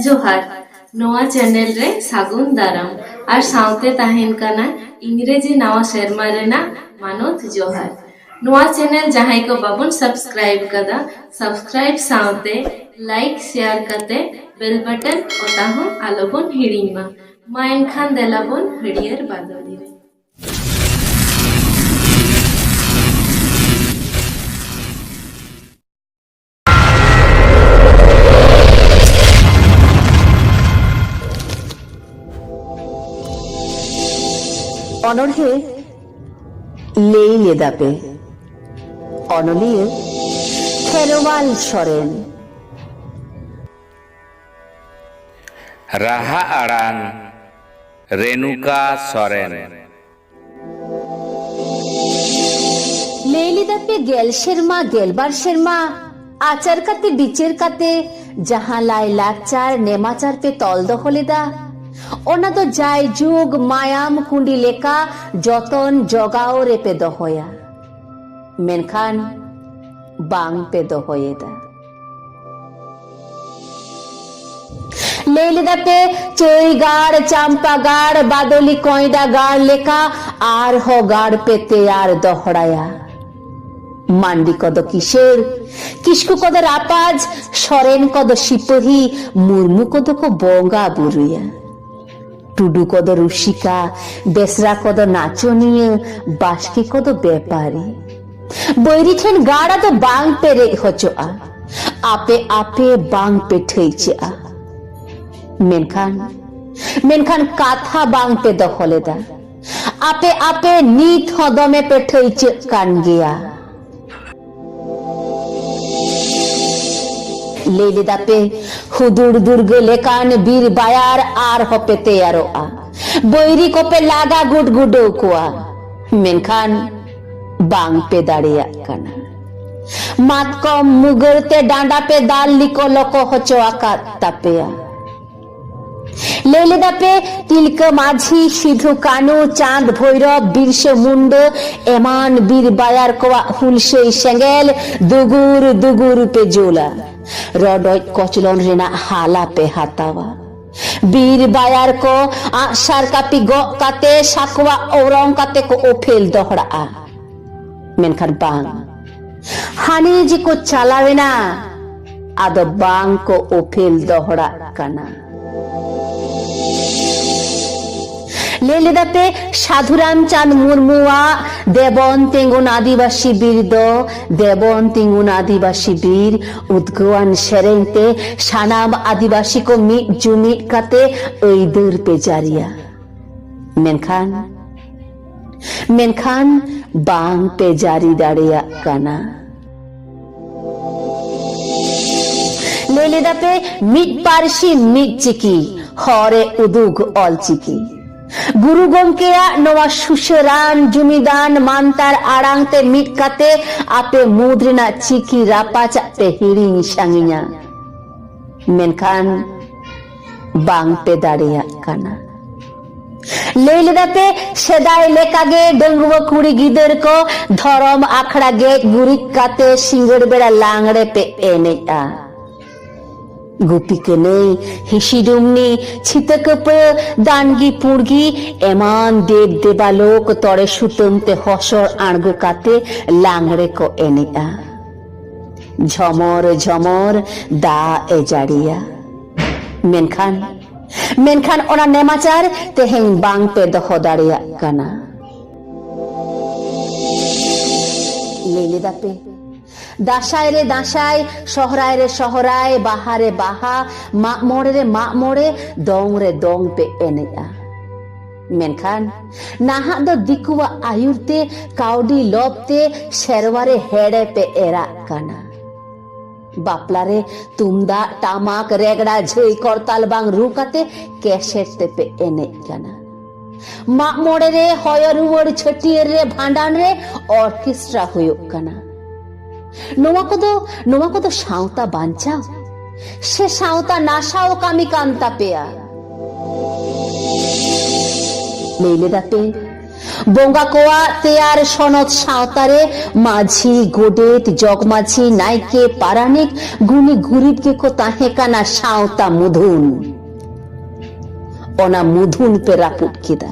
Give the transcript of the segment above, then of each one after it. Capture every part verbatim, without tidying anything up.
ᱡᱚᱦᱟᱨ᱾ ᱱᱚᱣᱟ ᱪᱮᱱᱮᱞ ᱨᱮ ᱥᱟᱹᱜᱩᱱ ᱫᱟᱨᱟᱢ ᱟᱨ ᱥᱟᱶᱛᱮ ᱛᱟᱦᱮᱱ ᱠᱟᱱᱟ ᱤᱝᱨᱮᱡᱤ ᱱᱟᱣᱟ ᱥᱮᱨᱢᱟ ᱨᱮᱱᱟᱜ ᱢᱟᱱᱚᱛ ᱡᱚᱦᱟᱨ᱾ ᱱᱚᱣᱟ ᱪᱮᱱᱮᱞ ᱡᱟᱦᱟᱸᱭ ᱠᱚ ᱵᱟᱵᱚᱱ ᱥᱟᱵᱥᱠᱨᱟᱭᱤᱵ ᱠᱟᱫᱟ, ᱥᱟᱵᱥᱠᱨᱟᱭᱤᱵ ᱥᱟᱶᱛᱮ ᱞᱟᱭᱤᱠ, ᱥᱮᱭᱟᱨ ᱠᱟᱛᱮ ᱵᱮᱞ ᱵᱟᱴᱚᱱ ᱚᱛᱟ ᱦᱚᱸ ᱟᱞᱚᱵᱚᱱ ᱦᱤᱲᱤᱧ ᱢᱟ᱾ ᱢᱟ ᱮᱱᱠᱷᱟᱱ ᱫᱮᱞᱟ ᱵᱚᱱ ᱦᱟᱹᱨᱭᱟᱹᱲ ᱵᱟᱫᱚᱞᱤ ᱨᱮ᱾ ᱚᱱᱚᱬᱦᱮ ᱞᱟᱹᱭ ᱞᱮᱫᱟ ᱯᱮ᱾ ᱚᱱᱚᱞᱤᱭᱟᱹ ᱠᱷᱮᱨᱣᱟᱞ ᱥᱚᱨᱮᱱ᱾ ᱨᱟᱦᱟ ᱟᱲᱟᱝ ᱨᱮᱱᱩᱠᱟ ᱥᱚᱨᱮᱱ᱾ ᱞᱟᱹᱭ ᱞᱮᱫᱟ ᱯᱮ ᱜᱮᱞ ᱥᱮᱨᱢᱟ, ᱜᱮᱞᱵᱟᱨ ᱥᱮᱨᱢᱟ ᱟᱪᱟᱨ ᱠᱟᱛᱮ ᱵᱤᱪᱟᱹᱨ ᱠᱟᱛᱮ ᱡᱟᱦᱟᱸ ᱞᱟᱭ ᱞᱟᱠᱪᱟᱨ ᱱᱮᱢᱟᱪᱟᱨ ᱯᱮ ᱛᱚᱞ ᱫᱚᱦᱚ ᱞᱮᱫᱟ, ᱚᱱᱟ ᱫᱚ ᱡᱟᱭᱡᱩᱜᱽ ᱢᱟᱭᱟᱢ ᱠᱩᱸᱰᱤ ᱞᱮᱠᱟ ᱡᱚᱛᱚᱱ ᱡᱚᱜᱟᱣ ᱨᱮᱯᱮ ᱫᱚᱦᱚᱭᱟ᱾ ᱢᱮᱱᱠᱷᱟᱱ ᱵᱟᱝ ᱯᱮ ᱫᱚᱦᱚᱭᱮᱫᱟ᱾ ᱞᱟᱹᱭ ᱞᱮᱫᱟ ᱯᱮ ᱪᱟᱹᱭ ᱜᱟᱲ, ᱪᱟᱢᱯᱟ ᱜᱟᱲ, ᱵᱟᱫᱚᱞᱤ ᱠᱚᱸᱭᱰᱟ ᱜᱟᱲ ᱞᱮᱠᱟ ᱟᱨᱦᱚᱸ ᱜᱟᱲ ᱯᱮ ᱛᱮᱭᱟᱨ ᱫᱚᱦᱲᱟᱭᱟ᱾ ᱢᱟᱱᱰᱤ ᱠᱚᱫᱚ ᱠᱤᱥᱟᱹᱬ, ᱠᱤᱥᱠᱩ ᱠᱚᱫᱚ ᱨᱟᱯᱟᱡᱽ, ᱥᱚᱨᱮᱱ ᱠᱚᱫᱚ ᱥᱤᱯᱟᱹᱦᱤ, ᱢᱩᱨᱢᱩ ᱠᱚᱫᱚ ᱠᱚ ᱵᱚᱸᱜᱟ ᱵᱩᱨᱩᱭᱟ᱾ ᱴᱩᱰᱩ ᱠᱚᱫᱚ ᱨᱩᱥᱤᱠᱟ, ᱵᱮᱥᱨᱟ ᱠᱚᱫᱚ ᱱᱟᱪᱚᱱᱤᱭᱟᱹ, ᱵᱟᱥᱠᱮ ᱠᱚᱫᱚ ᱵᱮᱯᱟᱨᱤ᱾ ᱵᱟᱹᱭᱨᱤ ᱴᱷᱮᱱ ᱜᱟᱲ ᱟᱫᱚ ᱵᱟᱝ ᱯᱮ ᱨᱮᱡ ᱦᱚᱪᱚᱜᱼᱟ᱾ ᱟᱯᱮ ᱟᱯᱮ ᱵᱟᱝ ᱯᱮ ᱴᱷᱟᱹᱭᱪᱟᱹᱜᱼᱟ᱾ ᱢᱮᱱᱠᱷᱟᱱ, ᱢᱮᱱᱠᱷᱟᱱ ᱠᱟᱛᱷᱟ ᱵᱟᱝ ᱯᱮ ᱫᱚᱦᱚ ᱞᱮᱫᱟ᱾ ᱟᱯᱮ ᱟᱯᱮ ᱱᱤᱛ ᱦᱚᱸ ᱫᱚᱢᱮ ᱯᱮ ᱴᱷᱟᱹᱭᱪᱟᱹᱜ ᱠᱟᱱ ᱜᱮᱭᱟ᱾ ᱞᱟᱹᱭ ᱞᱮᱫᱟ ᱯᱮ, ᱦᱩᱫᱩᱲ ᱫᱩᱨᱜᱟᱹ ᱞᱮᱠᱟᱱ ᱵᱤᱨ ᱵᱟᱭᱟᱨ ᱟᱨᱦᱚᱸ ᱯᱮ ᱛᱮᱭᱟᱨᱚᱜᱼᱟ᱾ ᱵᱟᱹᱭᱨᱤ ᱠᱚᱯᱮ ᱞᱟᱜᱟ ᱜᱩᱰᱜᱩᱰᱟᱹᱣ ᱠᱚᱣᱟ᱾ ᱢᱮᱱᱠᱷᱟᱱ ᱵᱟᱝ ᱯᱮ ᱫᱟᱲᱮᱭᱟᱜ ᱠᱟᱱᱟ᱾ ᱢᱟᱛᱠᱚᱢ ᱢᱩᱜᱟᱹᱨ ᱛᱮ ᱰᱟᱸᱰᱟ ᱯᱮ ᱫᱟᱞ ᱞᱤᱠᱚ ᱞᱚᱠᱚ ᱦᱚᱪᱚ ᱟᱠᱟᱫ ᱛᱟᱯᱮᱭᱟ᱾ ᱞᱟᱹᱭ ᱞᱮᱫᱟ ᱯᱮ, ᱛᱤᱞᱠᱟᱹ ᱢᱟᱹᱡᱷᱤ, ᱥᱤᱫᱷᱩ ᱠᱟᱹᱱᱩ, ᱪᱟᱸᱫᱽ ᱵᱷᱳᱭᱨᱚᱵᱽ, ᱵᱤᱨᱥᱟᱹ ᱢᱩᱱᱰᱟᱹ ᱮᱢᱟᱱ ᱵᱤᱨ ᱵᱟᱭᱟᱨ ᱠᱚᱣᱟᱜ ᱦᱩᱞᱥᱟᱹᱭ ᱥᱮᱸᱜᱮᱞ ᱫᱩᱜᱩᱨ ᱫᱩᱜᱩᱨ ᱯᱮ ᱡᱩᱞᱟ᱾ ᱨᱚᱰᱚᱡ ᱠᱚᱪᱞᱚᱱ ᱨᱮᱱᱟᱜ ᱦᱟᱞᱟ ᱯᱮ ᱦᱟᱛᱟᱣᱟ᱾ ᱵᱤᱨ ᱵᱟᱭᱟᱨ ᱠᱚ ᱟᱜᱼᱥᱟᱨ ᱠᱟᱹᱯᱤ ᱜᱚᱜ ᱠᱟᱛᱮ, ᱥᱟᱠᱣᱟ ᱚᱨᱚᱝ ᱠᱟᱛᱮ ᱠᱚ ᱚᱯᱮᱞ ᱫᱚᱦᱲᱟᱜᱼᱟ᱾ ᱢᱮᱱᱠᱷᱟᱱ ᱵᱟᱝ, ᱦᱟᱱᱮ ᱡᱮ ᱠᱚ ᱪᱟᱞᱟᱣᱮᱱᱟ, ᱟᱫᱚ ᱵᱟᱝ ᱠᱚ ᱚᱯᱮᱞ ᱫᱚᱦᱲᱟᱜ ᱠᱟᱱᱟ᱾ ᱞᱟᱹᱭ ᱞᱮᱫᱟ ᱯᱮ, ᱥᱟᱫᱷᱩ ᱨᱟᱢᱪᱟᱸᱫᱽ ᱢᱩᱨᱢᱩᱣᱟᱜ ᱫᱮᱵᱚᱱ ᱛᱤᱸᱜᱩᱱ ᱟᱹᱫᱤᱵᱟᱹᱥᱤ ᱵᱤᱨ ᱫᱚ, ᱫᱮᱵᱚᱱ ᱛᱤᱸᱜᱩᱱ ᱟᱹᱫᱤᱵᱟᱹᱥᱤ ᱵᱤᱨ, ᱩᱫᱽᱜᱟᱹᱣᱟᱱ ᱥᱮᱨᱮᱧ ᱛᱮ ᱥᱟᱱᱟᱢ ᱟᱹᱫᱤᱵᱟᱹᱥᱤ ᱠᱚ ᱢᱤᱫ ᱡᱩᱢᱤᱫ ᱠᱟᱛᱮ ᱟᱹᱭᱫᱟᱹᱨ ᱯᱮ ᱡᱟᱹᱨᱤᱭᱟ᱾ ᱢᱮᱱᱠᱷᱟᱱ, ᱢᱮᱱᱠᱷᱟᱱ ᱵᱟᱝ ᱯᱮ ᱡᱟᱹᱨᱤ ᱫᱟᱲᱮᱭᱟᱜ ᱠᱟᱱᱟ᱾ ᱞᱟᱹᱭ ᱞᱮᱫᱟ ᱯᱮ, ᱢᱤᱫ ᱯᱟᱹᱨᱥᱤ ᱢᱤᱫ ᱪᱤᱠᱤ, ᱦᱚᱨ ᱮ ᱩᱫᱩᱜ ᱚᱞ ᱪᱤᱠᱤ᱾ ᱜᱩᱨᱩ ᱜᱚᱢᱠᱮᱭᱟᱜ ᱱᱚᱣᱟ ᱥᱩᱥᱟᱹᱨᱟᱱ ᱡᱩᱢᱤᱫᱟᱱ ᱢᱟᱱᱛᱟᱨ ᱟᱲᱟᱝ ᱛᱮ ᱢᱤᱫ ᱠᱟᱛᱮ ᱟᱯᱮ ᱢᱩᱫᱽ ᱨᱮᱱᱟᱜ ᱪᱤᱠᱤ ᱨᱟᱯᱟᱪᱟᱜ ᱯᱮ ᱦᱤᱲᱤᱧ ᱥᱟᱺᱜᱤᱧᱟ᱾ ᱢᱮᱱᱠᱷᱟᱱ ᱵᱟᱝ ᱯᱮ ᱫᱟᱲᱮᱭᱟᱜ ᱠᱟᱱᱟ᱾ ᱞᱟᱹᱭ ᱞᱮᱫᱟ ᱯᱮ, ᱥᱮᱫᱟᱭ ᱞᱮᱠᱟᱜᱮ ᱰᱟᱺᱜᱩᱣᱟᱹ ᱠᱩᱲᱤ ᱜᱤᱫᱟᱹᱨ ᱠᱚ ᱫᱷᱚᱨᱚᱢ ᱟᱠᱷᱲᱟ ᱜᱮᱡ ᱜᱩᱨᱤᱡ ᱠᱟᱛᱮ ᱥᱤᱸᱜᱟᱹᱲ ᱵᱮᱲᱟ ᱞᱟᱝᱲᱮ ᱯᱮ ᱮᱱᱮᱡᱼᱟ᱾ ᱜᱩᱯᱤ ᱠᱟᱹᱱᱟᱹᱭ, ᱦᱤᱥᱤ ᱰᱩᱢᱱᱤ, ᱪᱷᱤᱛᱟᱹ ᱠᱟᱹᱯᱟᱹ, ᱫᱟᱱᱜᱤ ᱯᱩᱲᱜᱤ ᱮᱢᱟᱱ ᱫᱮᱵ ᱫᱮᱵᱟᱞᱳᱠ ᱛᱚᱲᱮ ᱥᱩᱛᱟᱹᱢ ᱛᱮ ᱦᱚᱥᱚᱲ ᱟᱬᱜᱚ ᱠᱟᱛᱮ ᱞᱟᱝᱲᱮ ᱠᱚ ᱮᱱᱮᱡᱼᱟ᱾ ᱡᱷᱚᱢᱚᱨ ᱡᱷᱚᱢᱚᱨ ᱫᱟᱜ ᱮ ᱡᱟᱹᱲᱤᱭᱟ᱾ ᱢᱮᱱᱠᱷᱟᱱ, ᱢᱮᱱᱠᱷᱟᱱ ᱚᱱᱟ ᱱᱮᱢᱟᱪᱟᱨ ᱛᱮᱦᱮᱧ ᱵᱟᱝ ᱯᱮ ᱫᱚᱦᱚ ᱫᱟᱲᱮᱭᱟᱜ ᱠᱟᱱᱟ᱾ ᱞᱟᱹᱭ ᱞᱮᱫᱟ ᱯᱮ, ᱫᱟᱸᱥᱟᱭ ᱨᱮ ᱫᱟᱸᱥᱟᱭ, ᱥᱚᱦᱨᱟᱭ ᱨᱮ ᱥᱚᱦᱨᱟᱭ, ᱵᱟᱦᱟ ᱨᱮ ᱵᱟᱦᱟ, ᱢᱟᱜ ᱢᱚᱬᱮ ᱨᱮ ᱢᱟᱜ ᱢᱚᱬᱮ, ᱫᱚᱝ ᱨᱮ ᱫᱚᱝ ᱯᱮ ᱮᱱᱮᱡᱼᱟ᱾ ᱢᱮᱱᱠᱷᱟᱱ ᱱᱟᱦᱟᱜ ᱫᱚ ᱫᱤᱠᱩᱣᱟᱜ ᱟᱹᱭᱩᱨ ᱛᱮ, ᱠᱟᱹᱣᱰᱤ ᱞᱚᱵᱽ ᱛᱮ ᱥᱮᱨᱣᱟ ᱨᱮ ᱦᱮᱲᱮ ᱯᱮ ᱮᱨᱟᱜ ᱠᱟᱱᱟ᱾ ᱵᱟᱯᱞᱟ ᱨᱮ ᱛᱩᱢᱫᱟᱜ, ᱴᱟᱢᱟᱠ, ᱨᱮᱜᱽᱲᱟ, ᱡᱷᱟᱹᱭ, ᱠᱚᱨᱛᱟᱞ ᱵᱟᱝ ᱨᱩ ᱠᱟᱛᱮ ᱠᱮᱥᱮᱴ ᱛᱮᱯᱮ ᱮᱱᱮᱡ ᱠᱟᱱᱟ᱾ ᱢᱟᱜ ᱢᱚᱬᱮ ᱨᱮ, ᱦᱚᱭᱚ ᱨᱩᱣᱟᱹᱲ, ᱪᱷᱟᱹᱴᱭᱟᱹᱨ ᱨᱮ, ᱵᱷᱟᱸᱰᱟᱱ ᱨᱮ ᱚᱨᱠᱮᱥᱴᱨᱟ ᱦᱩᱭᱩᱜ ᱠᱟᱱᱟ᱾ ᱱᱚᱣᱟ ᱠᱚᱫᱚ, ᱱᱚᱣᱟ ᱠᱚᱫᱚ ᱥᱟᱶᱛᱟ ᱵᱟᱧᱪᱟᱣ ᱥᱮ ᱥᱟᱶᱛᱟ ᱱᱟᱥᱟᱣ ᱠᱟᱹᱢᱤ ᱠᱟᱱ ᱛᱟᱯᱮᱭᱟ? ᱞᱟᱹᱭ ᱞᱮᱫᱟ ᱯᱮ, ᱵᱚᱸᱜᱟ ᱠᱚᱣᱟᱜ ᱛᱮᱭᱟᱨ ᱥᱚᱱᱚᱛ ᱥᱟᱶᱛᱟ ᱨᱮ ᱢᱟᱹᱡᱷᱤ, ᱜᱚᱰᱮᱛ, ᱡᱚᱜᱽ ᱢᱟᱹᱡᱷᱤ, ᱱᱟᱭᱠᱮ, ᱯᱟᱨᱟᱱᱤᱠ, ᱜᱩᱱᱤ ᱜᱩᱨᱤᱵ ᱜᱮᱠᱚ ᱛᱟᱦᱮᱸ ᱠᱟᱱᱟ ᱥᱟᱶᱛᱟ ᱢᱩᱫᱷᱩᱱ᱾ ᱚᱱᱟ ᱢᱩᱫᱷᱩᱱ ᱯᱮ ᱨᱟᱹᱯᱩᱫ ᱠᱮᱫᱟ᱾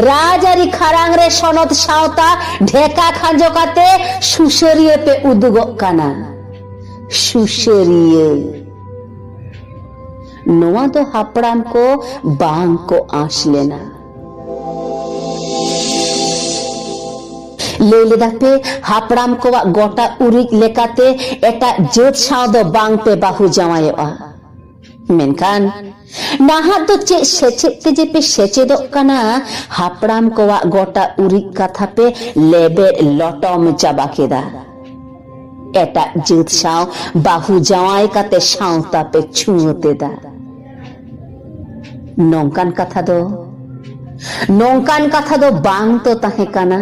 ᱨᱟᱡᱽᱟᱹᱨᱤ ᱠᱷᱟᱨᱟᱝ ᱨᱮ ᱥᱚᱱᱚᱛ ᱥᱟᱶᱛᱟ ᱰᱷᱮᱠᱟ ᱠᱷᱟᱸᱡᱚ ᱠᱟᱛᱮ ᱥᱩᱥᱟᱹᱨᱤᱭᱟᱹ ᱯᱮ ᱩᱫᱩᱜᱚᱜ ᱠᱟᱱᱟ᱾ ᱥᱩᱥᱟᱹᱨᱤᱭᱟᱹ᱾ ᱱᱚᱣᱟ ᱫᱚ ᱦᱟᱯᱲᱟᱢ ᱠᱚ ᱵᱟᱝ ᱠᱚ ᱟᱸᱥ ᱞᱮᱱᱟ᱾ ᱞᱟᱹᱭ ᱞᱮᱫᱟ ᱯᱮ, ᱦᱟᱯᱲᱟᱢ ᱠᱚᱣᱟᱜ ᱜᱚᱴᱟ ᱩᱨᱤᱡ ᱞᱮᱠᱟᱛᱮ ᱮᱴᱟᱜ ᱡᱟᱹᱛ ᱥᱟᱶ ᱫᱚ ᱵᱟᱝ ᱯᱮ ᱵᱟᱹᱦᱩ ᱡᱟᱶᱟᱭᱚᱜᱼᱟ᱾ ᱢᱮᱱᱠᱷᱟᱱ ᱱᱟᱦᱟᱜ ᱫᱚ ᱪᱮᱫ ᱥᱮᱪᱮᱫ ᱛᱮ ᱡᱮ ᱯᱮ ᱥᱮᱪᱮᱫᱚᱜ ᱠᱟᱱᱟ, ᱦᱟᱯᱲᱟᱢ ᱠᱚᱣᱟᱜ ᱜᱚᱴᱟ ᱩᱨᱤᱡ ᱠᱟᱛᱷᱟ ᱯᱮ ᱞᱮᱵᱮᱫ ᱞᱚᱴᱚᱢ ᱪᱟᱵᱟ ᱠᱮᱫᱟ᱾ ᱮᱴᱟᱜ ᱡᱟᱹᱛ ᱥᱟᱶ ᱵᱟᱹᱦᱩ ᱡᱟᱶᱟᱭ ᱠᱟᱛᱮ ᱥᱟᱶᱛᱟ ᱯᱮ ᱪᱷᱩᱣᱟᱹᱛ ᱮᱫᱟ᱾ ᱱᱚᱝᱠᱟᱱ ᱠᱟᱛᱷᱟ ᱫᱚ, ᱱᱚᱝᱠᱟᱱ ᱠᱟᱛᱷᱟ ᱫᱚ ᱵᱟᱝ ᱛᱚ ᱛᱟᱦᱮᱸ ᱠᱟᱱᱟ᱾